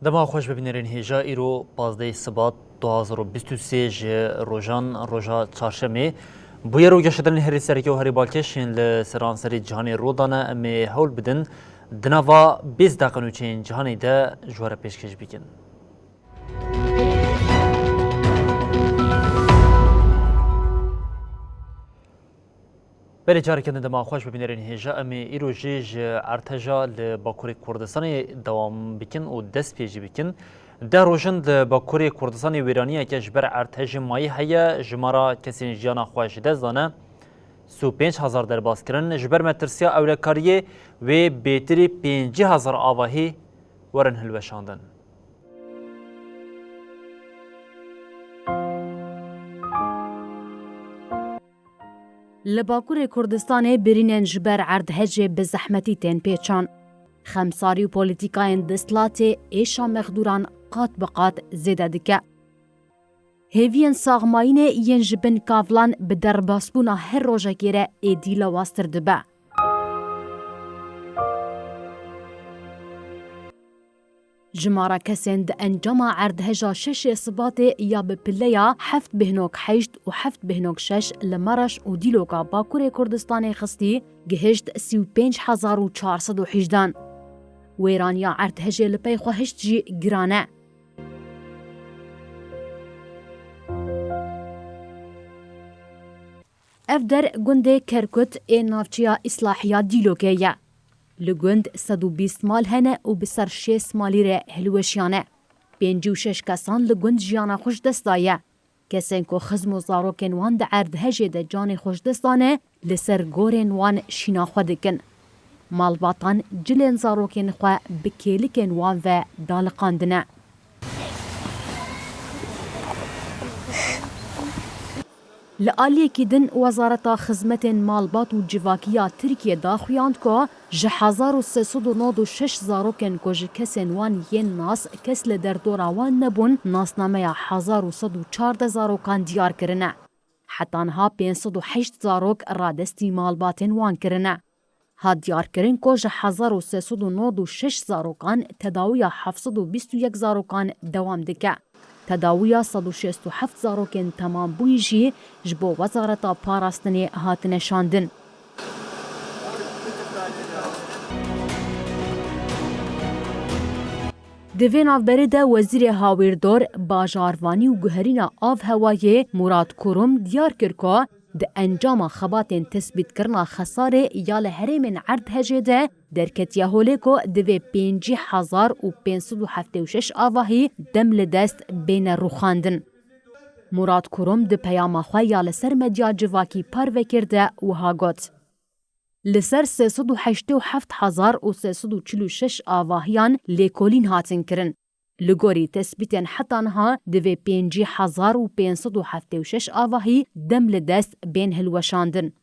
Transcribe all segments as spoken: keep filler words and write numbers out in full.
Dema xweş bibînerên hêja, îro pazdehê Sibat du hazar û bîst û sê ji rojan roja çarşemê bûye û geşedanên herî sereke û herî balkêş yên li seranserê cîhanê rû dane. Em ê hewl bidin di nava bîst deqe nûçeyên cîhanê de ji we re pêşkêş bikin. Belê, careke din dema xweş bibînerên hêja, em ê îro jî ji erdheja li Bakurê Kurdistanê dewam bikin û dest pê jî bikin. Deh roj in li Bakurê Kurdistanê wêraniyeke ji ber erdhejê mayî heye, jimara kesên jiyana xwe ji dest dane sî û pênc hezar derbas kirin. Ji ber metirsiya ewlekariyê wê bêtirî pêncî hezar avahî werin hilweşandin. Li Bakurê Kurdistanê birînên ji ber erdhejê bi zehmetî tên pêçan. Xemsarî û polîtîkayên desthilatê êşa mexdûran qat bi qat zêde dike. Hêviyên saxmayînê yên ji bin kavlan bi derbasbûna her rojekê re êdî lawaztir dibe. Jimara kesên di encama erdheja şeşê Sibatê ya bi pileya heft bêhnok heşt û heft bêhnok şeş li Mereş û Dîloka Bakurê Kurdistanê xistî, gihişt sî û pênc hezar û çar sed û hejdan. Wêraniya erdhejê li pey xwe hişt jî giran e. Ev der gundê Kerkut ê navçeya Îslahiya Dîlokê ye. Li gund sed û bîst mal hene û bi ser şêst malî re hilweşiyane. Pêncî û şeş kesan li gund jiyana xwe ji dest daye. Kesên ku xizm û zarokên wan di erdhejê de canê xwe ji dest dane, li ser gorên wan şîna xwe dikin. Malbatan cilên zarokên xwe bi kêlikên wan ve daliqandine. Li aliyekî din, Wezareta Xizmetên Malbat û Civakî ya Tirkiyê daxuyand ku ji hezar û sê sed û nod û şeş zarokên ku ji kesên wan yên nas kes li derdora wan nebûn, nasnameya hezar û sed û çardeh zarokan diyar kirine. Heta niha pênc sed û heşt zarok radestî malbatên wan kirine. Hat diyarkirin ku ji hezar û sê sed û nod û şeş zarokan tedawiya heft sed û bîst û yek zarokan dewam dike. Tedawiya sed û şêst û heft zarokên temambûyî jî ji bo Wezareta Parastinê hatine şandin. Di vê navberê de Wezîrê Hawîrdor, Bajarvanî û Guherîna Av Hewayê Murat Kurum diyar kir ku di encama xebatên tespîtkirina xesarê ya li herêmên erdhejê de derketiye holê ku divê pêncî hezar û pênc sed û heftê û şeş avahî dem li dest bêne rûxandin. Murat Kurum di peyama xwe ya li ser medya civakî parve kir de wiha got, Li ser sê sed û heştê û heft hezar û sê sed û çil û şeş avahiyan lêkolîn hatin kirin. Li gorî tespîtên heta niha divê pêncî hezar û pênc sed û heftê û şeş avahî dem li dest bên hilweşandin.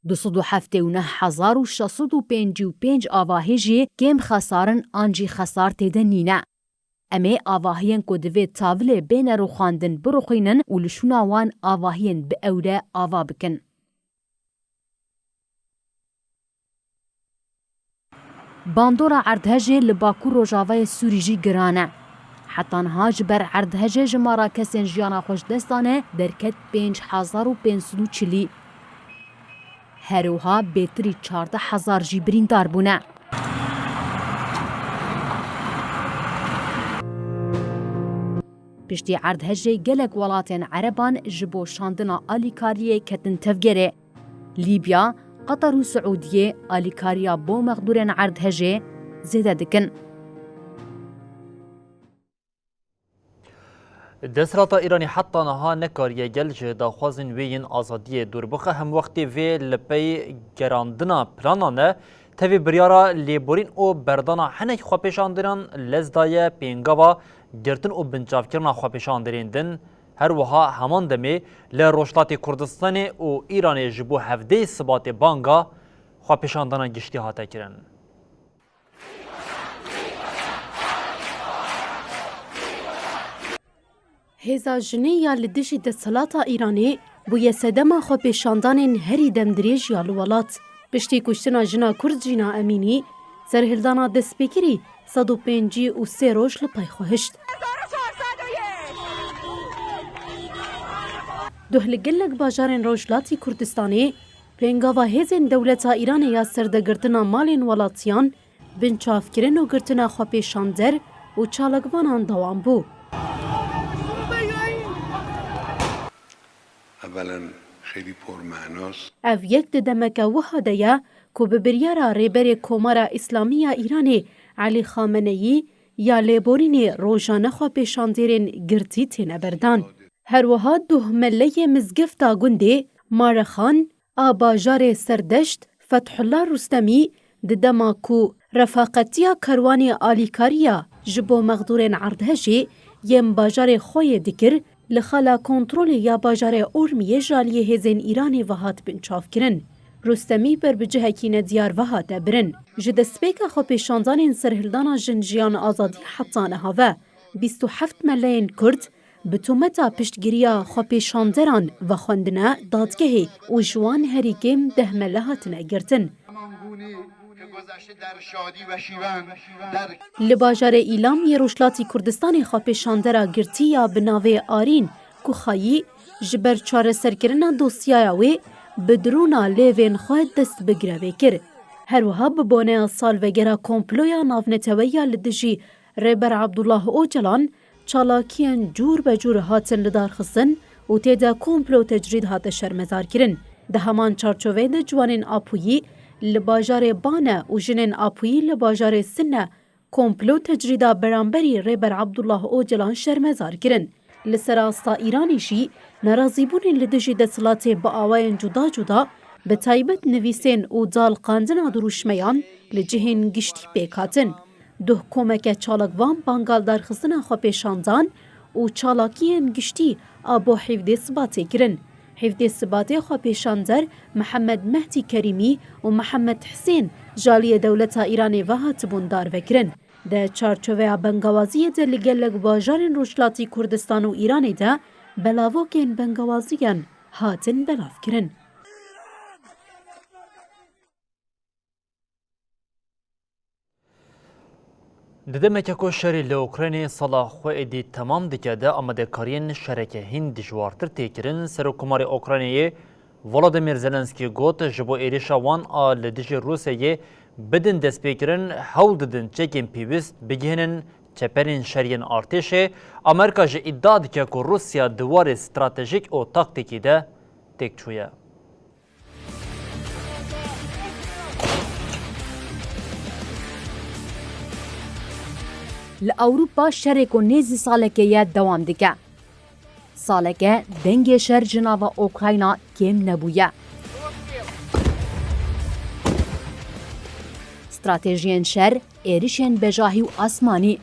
Du sed û heftê û neh hezar û şeş sed û pêncî û pênc avahî jî kêm xesar in an jî xesar tê de nîne. Em ê avahiyên ku divê tavilê bêne rûxandin birûxînin û li şûna wan avahiyên bi ewle ava bikin. Bandora erdhejê li Bakur Rojavayê Sûrî jî giran e. Heta niha ji ber erdhejê jimara kesên jiyana xwe ji dest dane derket pênc hezar û pênc sed û çilî. Her wiha bêtirî çardeh hezar jî birîndar bûne. Piştî erdhejê gelek welatên ereban ji bo şandina alîkariyê ketin tevgerê. Lîbya, Qatar û Siûdiyê alîkariya bo mexdûrên erdhejê zêde dikin. Desthilata Îranê heta niha nekariye gel ji daxwazên wê yên azadiyê dûr bixe, hemwextê vê li pey gerandina planan e Tevî biryara lêborîn û berdana hinek xwepêşandiran lez daye pêngava girtin û binçavkirina xwepêşandirên din. Her wiha heman demê li Rojhilatê Kurdistanê û Îranê ji bo hevdehê Sibatê banga xwepêşandana giştî hate kirin. Hêza jinê ya li dijî desthilata Îranê bûye sedema xwepêşandanên herî demdirêj ya li welat. Piştî kuştina jina Kurd Jîna Emînî, serhildana destpêkirî sed û pêncî û sê roj li pey xwe hişt. Duh li gelek bajarên Rojhilatî Kurdistanê pêngava hêzên dewleta Îranê ya serdegirtina malên welatiyan, binçavkirin û girtina xwepêşander û çalakvanan dewam bû. Evelen xeylî pormenos. Ev yek di demeke wiha de ye ku bi biryara Rêberê Komara Îslamî ya Îranê Elî Xameneyî ya lêborînê rojane xwepêşandêrên girtî têne berdan. Her wiha duh meleyê mizgefta gundê Marexan a bajarê Serdeşt, Fethullah Rustemî, di dema ku refaqetiya kerwanê alîkariya ji bo mexdûrên erdhejê yên bajarê xwe yê dikir, li xala kontrolê ya bajarê Urmiyê ji aliyê hêzên Îranê ve hat binçavkirin. Rustemî ber bi cihekî nediyar ve hate birin. Ji destpêka xwepêşandanên serhildana Jin Jiyan Azadî heta niha ve, bîst û heft meleyên Kurd bi tometa piştgiriya xwepêşanderan vexwendine dadgehê û ji wan herî kêm deh mele hatine girtin. Li bajarê Îlam yê Rojhilatî Kurdistanê xwepêşandera girtî ya bi navê Arîn, ku xayî ji ber çareserkirina dosyaya wê bi drona lêvên xwe dest bi grevê kir. Her wiha bi boneya salvegera komploya navneteweyî ya li dijî Rêber Abdullah Ocalan, çalakiyên cûr be cûr hatin lidarxistin û tê de komplo tecrîd hate şermezarkirin. Di heman çarçoveyê de ciwanên Apûyî li bajarê Bane û jinên Apûyî li bajarê Sine komplo tecrîda beramberî Rêber Abdullah Ocalan şermezar kirin. Li ser asta Îranê jî nerazîbûnên li dijî desthilatê bi awayên cuda cuda, bi taybet nivîsên û dalqandina dirûşmeyan li cihên giştî pêk hatin. Duh komeke çalakvan banga lidarxistina xwepêşandan û çalakiyên giştî a bo hevdê Sibatê kirin. Hevdê Sibatê xwepêşander Mihemed Mehdî Kerîmî û Mihemed Hisên ji aliyê dewleta Îranê ve hatibûn darvekirin. Di çarçoveya bengawaziyê de li gelek bajarên Rojhilatî Kurdistan û Îranê de belavokên bengawaziyan hatin belavkirin. Di demeke ku şerê li Ukraynê sala xwe êdî temam dike de, amadekariyên şereke hîn dijwartir tê kirin. Serokkomarê Ukraynayê Volodymyr Zelenskî got, ji bo êrişa wan a li dijî Rûsyayê bidin destpêkirin, hewl didin çekên pêwîst bigihînin çeperên şer yên artêşê. Amerîka jî îdia dike ku Rûsya di warê stratejîk û taktîkî de têk çûye. Li Ewropa şerê ku nêzî salekê ye dewam dike. Saleke dengê şer ji nava Ukrayna kêm nebûye. Stratejiyên şer, êrişên bejahî û asmanî.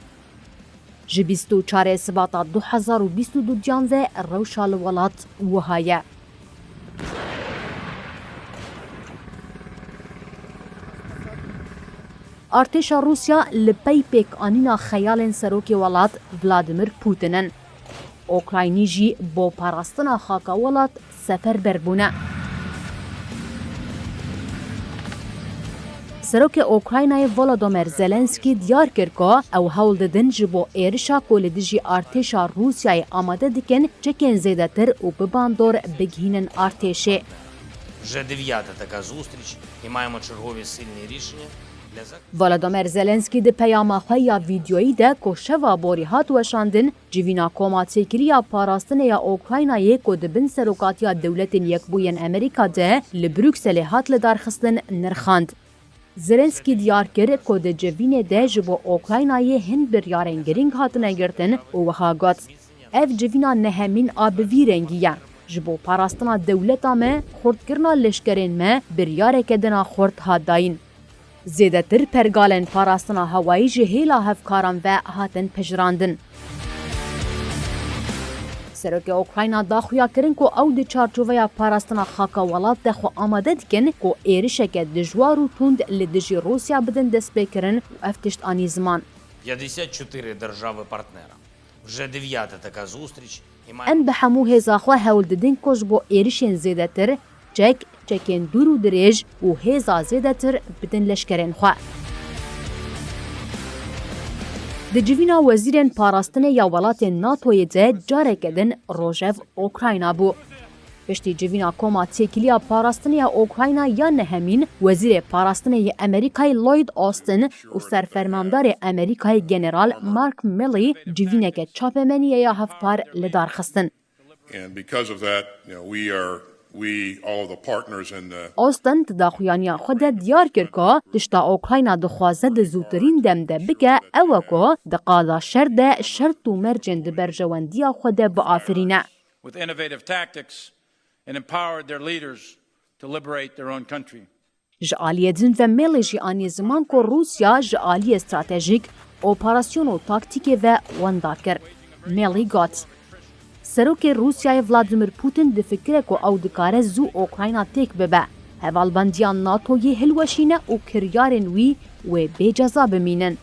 Ji bîst û çarê Sibata du hezar û bîst û duyan ve rewşa li welat wiha ye. Artêşa Rûsya li pey pêkanîna xeyalên serokê welat Vladimir Putin in. Ukraynî jî bo parastina xaka welat seferber bûne. Serokê Ukraynayê Volodymyr Zelenskî diyar kir ku ew hewl didin ji bo êrişa ku li dijî artêşa Rûsyayê amade dikin, çekên zêdetir û bi bandor bigihînin artêşê. Вже дев'ята така зустріч, і маємо чергові сильні рішення для Заходу. Volodymyr Zelenskî di peyama xwe ya vîdyoyî de ku şeva borî hat weşandin, civîna koma têkilî ya parastinê ya Ukraynayê ku di bin serokatiya Dewletên Yekbûyên Amerîka de li Brukselê hat lidarxistin, nirxand. Zelenskî diyar kir ku di civînê de ji bo Ukraynayê hin biryarên girîng hatine girtin û wiha got, Ev civîna nehemîn a bi vî rengî ye. Ji bo parastina dewleta me, xurtkirina leşkerên me, biryareke din a xurt hat dayîn. Zêdetir pergalên parastina hewayî ji hêla hevkaran ve hatin pejirandin. Serokê Ukrayna da xuya kirin ku ew di çarçoveya parastina xaka welat de xwe amade dikin ku êrişeke dijwar û tund li dijî Rûsya bidin destpêkirin û ev tişt anî ziman. П'ятдесят чотири держави-партнера. Вже дев'ята така зустріч і має Em bi hemû hêza xwe hewl didin ku ji bo êrişên zêdetir çek, çekên dûr û dirêj û hêza zêdetir bidin leşkerên xwe. Di civîna wezîrên parastinê ya welatên NATOyê de careke din rojev Ukrayna bû. Piştî civîna koma têkiliya parastinê ya Ukrayna ya nehemîn, wezîrê parastinê yê Amerîkayê Lloyd Austin û serfermandarê Amerîkayê General Mark Milley civîneke çapemeniyê ya hevpar li dar xistin. And because of that, you know, we are, we, all of the partners in the Austin di daxuyaniya xwe de diyar kir ku tişta Ukrayna dixwaze di zûtirîn dem de bike, ew e ku di qada şer de şert û mercên di berjewendiya xwe de biafirîne. With innovative tactics and empowered their leaders to liberate their own country. Ji aliyê din ve Milley jî anî ziman ku Rûsya ji aliyê stratejîk, operasyon û taktîkê ve wenda kir. Milley got, Serokê Rûsyayê Vladimir Putin difikire ku ew dikare zû Ukrayna têk bibe, hevalbendiya NATOyê hilweşîne û kiryarên wî wê bê ceza bimînin.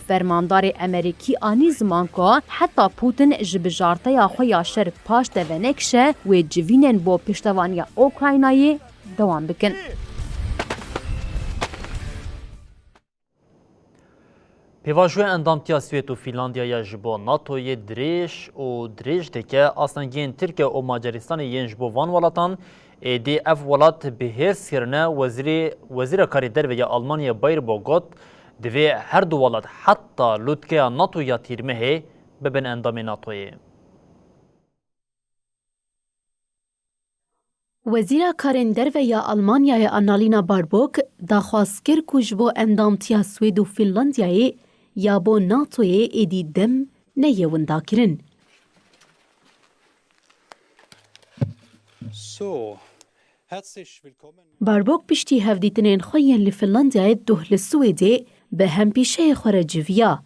Fermandarê Amerîkî anî ziman ku heta Putin ji bijarteya xwe ya şer paş de venekişe, wê civînên bo piştevaniya Ukraynayê dewam bikin. Pêvajoya endamtiya Swêd û Fînlandiyayê ji bo NATOyê dirêj û dirêj dike. Astengiyên Tirkiye û Macaristanê yên ji bo van welatan êdî ev welat bi hêrs kirine. Wezîrê, Wezîra Karê Derve ya Almanyayê Baerbock got, divê her du welat heta lûtkeya NATO ya Tîrmehê bibin endamê NATOyê. Wezîra Karên Derve ya Almanyayê Annalena Baerbock daxwaz kir ku ji bo endamtiya Swêd û Fînlandiyayê ya bo NATOyê êdî dem neyê windakirin. So, herzlich willkommen. Baerbock piştî hevdîtinên xwe yên li Fînlandiyayê duh li Swêdê bi hempîşeyê xwe re civiya.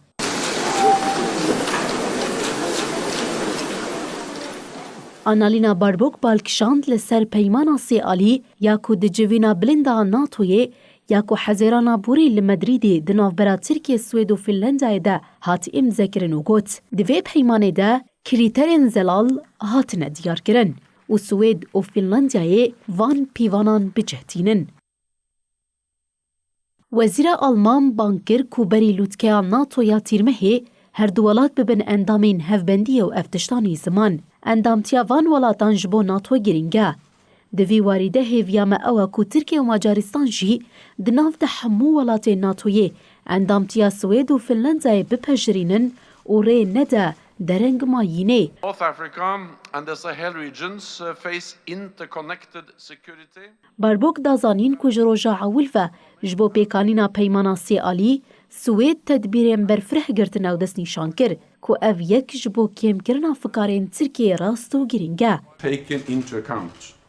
Annalena Baerbock bal kişand li ser peymana sê alî ya ku di civîna bilind a NATOyê ya ku hezêrana borî li Madrîdê di navbera Tirkiye, Swêd û Fînlandiyayê de hat îmzekirin û got, di vê peymanê de krîterên zelal hatine diyarkirin û Swêd û Fînlandiyayê van pîvanan bicihtînin. Wezîra Alman bang kir ku berî lûtkeya NATO ya Tîrmehê her du welat bibin endamên hevbendiyê û ev tişt anî ziman. Endamtiya van welatan ji bo NATO girîng e. Di vî warî de hêviya me ew e ku Tirkiye û Macaristan jî di nav de hemû welatên NATOyê endamtiya Swêd û Finlandiyayê bipejirînin û rê nede dereng mayînê. North Africa and the Sahel regions, uh, face interconnected security. Baerbock da zanîn ku ji roja ewil ve ji bo pêkanîna peymana sê alî, Swêd tedbîrên berfireh girtine û destnîşan kir ku ev yek ji bo kêmkirina fikarên Tirkiyeyê rast û girîng e. Taken into account.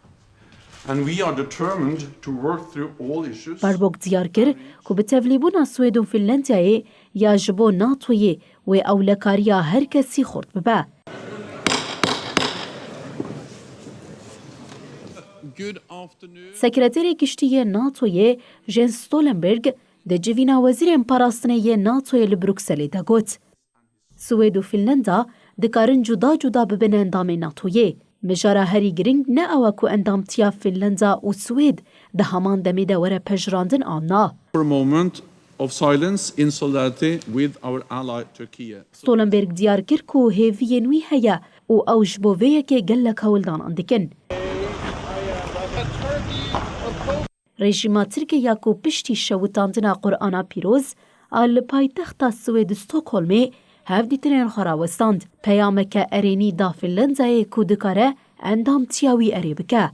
And we are determined to work through all issues. Baerbock diyar kir ku bi tevlîbûna Swêd û Finlandiyayê ya ji bo NATOyê wê ewlekariya her kesî xurt bibe. Good afternoon. Sekreterê Giştî yê NATOyê Jens Stoltenberg di civîna wezîrên parastinê yê NATOyê li Brukselê de got, Swêd û Finlanda dikarin cuda cuda bibin endamên NATOyê. Mijara herî girîng ne ew e ku endamtiya Finlanda û Swêd di heman demê de were pejirandin an na. For a moment of silence in solidarity with our ally Turkey. Stoltenberg diyar kir ku hêviyên wî heye û ew ji bo vê yekê gelek hewldanan dikin. Rejîma Tirk e ya ku piştî şewitandina Qur'ana Pîroz a li paytexta Swêd Stockholmê hevdîtinên xwe rawestand. Peyameke erênî da Finlandiyayê ku dikare endamtiya wî erê bike.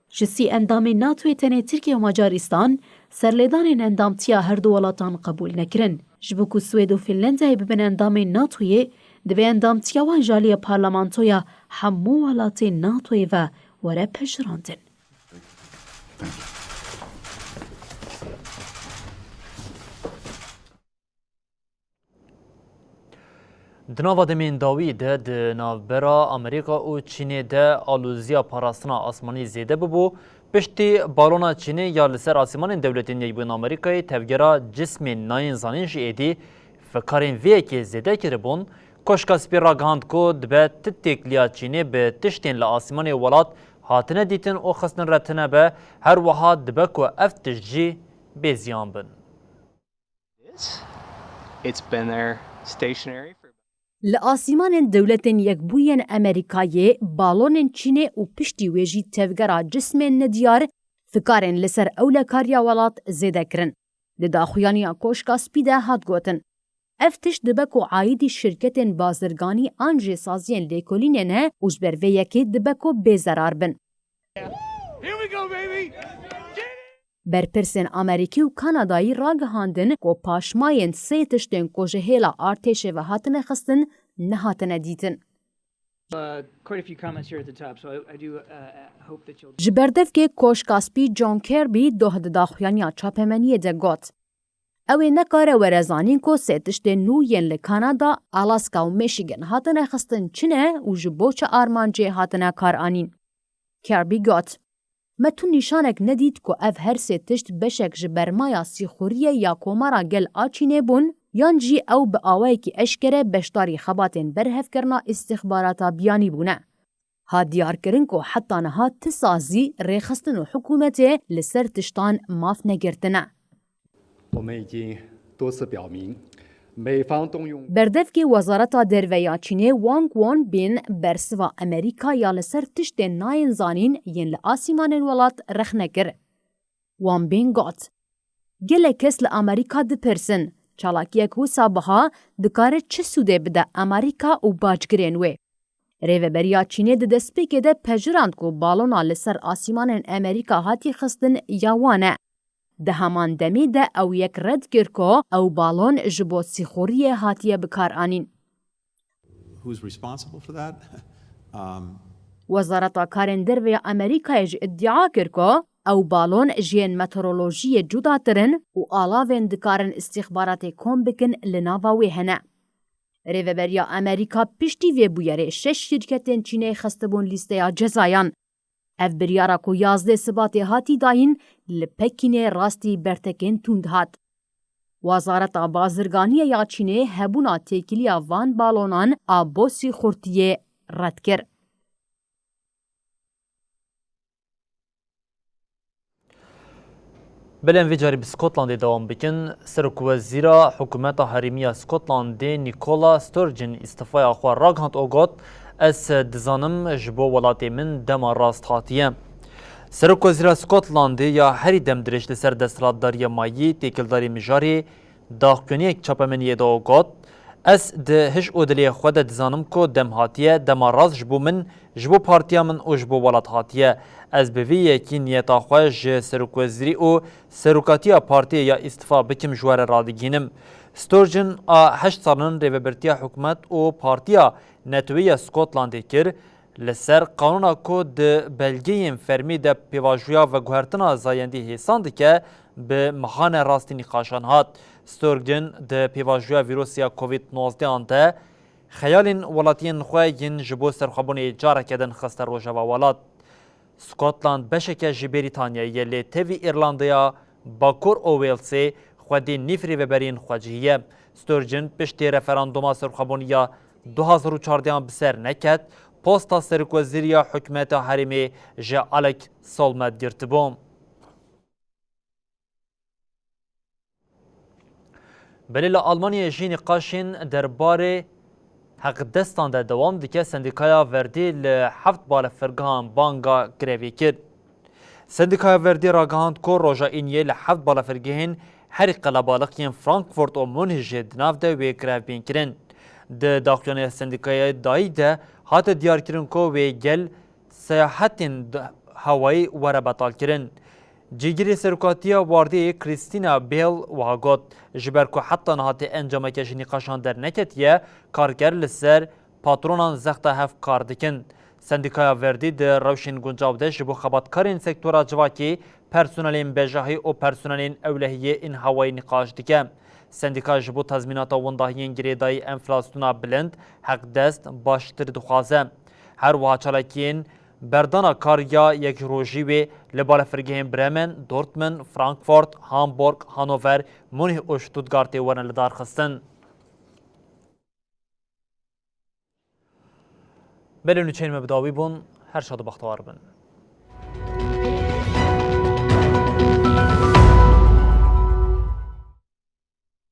Ji sî endamên NATOyê tenê Tirkiye û Macaristan serlêdanên endamtiya her du welatan qebûl nekirin. Ji bo ku Swêd û Finlandiyayê bibin endamên NATOyê, divê endamtiya wan ji aliyê parlamentoya hemû welatên NATOyê ve were pejirandin. Di nava demên dawî de di navbera Amerîka û Çînê de alûziya parastina asmanî zêde bibû. Piştî balona Çînê ya li ser asîmanên Dewletên Yekbûyî Amerîkayê tevgera cismên nayên zanîn ji êdî fikarên vê yekê zêde kiribûn. Koşka Spî ragihand ku dibe ti têkiliya Çînê bi tiştên li asîmanê welat hatine dîtin û xistin re tune be, her wiha dibe ku ev tişt jî bê ziyan bin. It's been there stationary for Li asîmanên Dewletên Yekbûyên Amerîkayê, balonên Çînê û piştî wê jî tevgera cismên nediyar fikarên li ser ewlekariya welat zêde kirin. Di daxuyaniya Koşka Spî de hat gotin, ev tişt dibe ku aîdî şirketên bazirganî an jî saziyên lêkolînê ne û ji ber vê yekê dibe ku bêzerar bin. Here we go, baby! Berpirsên Amerîkî û Kanadayî ragihandin ku paşmayên sê tiştên ku ji hêla artêşê ve hatine xistin, nehatine dîtin. Uh, quite a few comments here at the top, so I, I do, uh, hope that you'll Ji berdevkê Koşka Spî John Kirby doh di daxuyaniya çapemeniyê de got, ew ê nekare were zanîn ku sê tiştên nû yên li Kanada, Alaska û Michigan hatine xistin çi ne û ji bo çi armancê hatine karanîn. Kirby got, me tu nîşanek nedît ku ev her sê tişt beşek ji bermaya sîxuriyê ya Komara Gel a Çînê bûn, yan jî ew bi awayekî eşkere beşdarî xebatên berhevkirina îstixbarata biyanî bûne. Hat diyarkirin ku heta niha ti sazî, rêxistin û hikûmetê li ser tiştan maf negirtine. 我们已经多次表明，美方动用 Berdevkê Wezareta Derve ya Çînê Wang Wenbin bersiva Amerîka ya li ser tiştên nayên zanîn yên li asîmanên welat rexne kir. Wenbin got, gelek kes li Amerîka dipirsin, çalakiyek wisa biha dikare çi sûdê bide Amerîka û bacgirên wê? Rêveberiya Çînê di destpêkê de pejirand ku balona li ser asîmanên Amerîka hatî xistin ya wan e. Di heman demê de ew yek red kir ku ew balon ji bo sîxuriyê hatiye bikaranîn. Who's responsible for that? Um, Wezareta Karên Derve ya Amerîkayê jî îdia kir ku ew balon ji yên meteorolojiyê cudatir in û alavên dikarin îstîxbaratê kom bikin li nava wê hene. Rêveberiya Amerîka piştî vê bûyerê şeş şîrketên Çînê xistibûn lîsteya cezayan. Ev biryara ku yazdeh Sibatê hatî dayîn, li Pekînê rastî bertekên tund hat. Wezareta Bazirganiyê ya Çînê hebûna têkiliya van balonan a bo sîxurtiyê red kir. Belê em vê carî bi Skotlandê dewam bikin. Serokwezîra Hikûmeta Herêmî ya Skotlandê Nicola Sturgeon îstifaya xwe ragihand û got, ez dizanim ji bo welatê min dema rast hatiye. Serokwezîra Skotlandê ya herî demdirêj li ser desthilatdariya mayî têkildarî mijarê daxuyaniyek çapemeniyê da û got, ez di hij û dilê xwe de dizanim ku dem hatiye, dema rast ji bo min, ji bo partiya min û ji bo welat hatiye. Ez bi vî yekî niyeta xwe ji serokwezîrî û serokatiya partiyê ya îstifa bikim ji we re radigihînim. Sturgeon a heşt sal in rêvebirtiya hikûmet û partiya neteweyî ya Skotlandê kir. Li ser qanûna ku di belgeyên fermî de pêvajoya veguhertina zayendî hêsan dike, bi mehane rastî nîqaşan hat. Sturgeon di pêvajoya vîrosiya Covid nozdeh an de xeyalên welatiyên xwe yên ji bo serxwebûnê careke din xiste rojeva welat. Skotland beşeke ji Brîtanyayê ye, lê tevî Îrlandaya Bakur û Walesê xwedî nîv rêveberiyên xwe cihî ye. Sturgeon piştî referanduma serxwebûnî ya du hazar û çardeh an bi ser neket, posta serokwezîrî ya hikûmeta herêmê ji Alex Solmet girtibû. Belê li Almanyayê jî nîqaşên derbarê heqdestan de dewam dike. Sendîkaya Verdî li heft balafirgehan banga grevê kir. Sendîkaya Verdî ragihand ku roja Îniyê li heft balafirgehên herî qelebalix yên Frankfurt û Munhijê di nav de wê grev bên kirin. Di daxuyaniya sendîkaya dayî de hate diyarkirin ku wê gel seyahetên d-, hewayî were betalkirin. Cîgirê serokatiya wardiyê Christina Bale wiha got, ji ber ku heta niha tê encameke ji nîqaşan derneketiye, karker li ser patronan zexta hev kar dikin. Sendîkaya Verdi di rewşên guncav de ji bo xebatkarên sektora civakî, personelên bejahî û personelên ewlehiyê ên hawayî nîqaş dike. Sendîka ji bo tezmînata windahiyên girêdayî enflasyona bilind, heqdest, baştir dixwaze. Her wiha çalakiyên berdana kar ya yek rojî wê li balafirgehên Bremen, Dortmund, Frankfurt, Hamburg, Hannover, Munîh û Stuttgartê werne lidarxistin. Belê nûçeyên me bi dawî bûn, her şad û bextewar bin.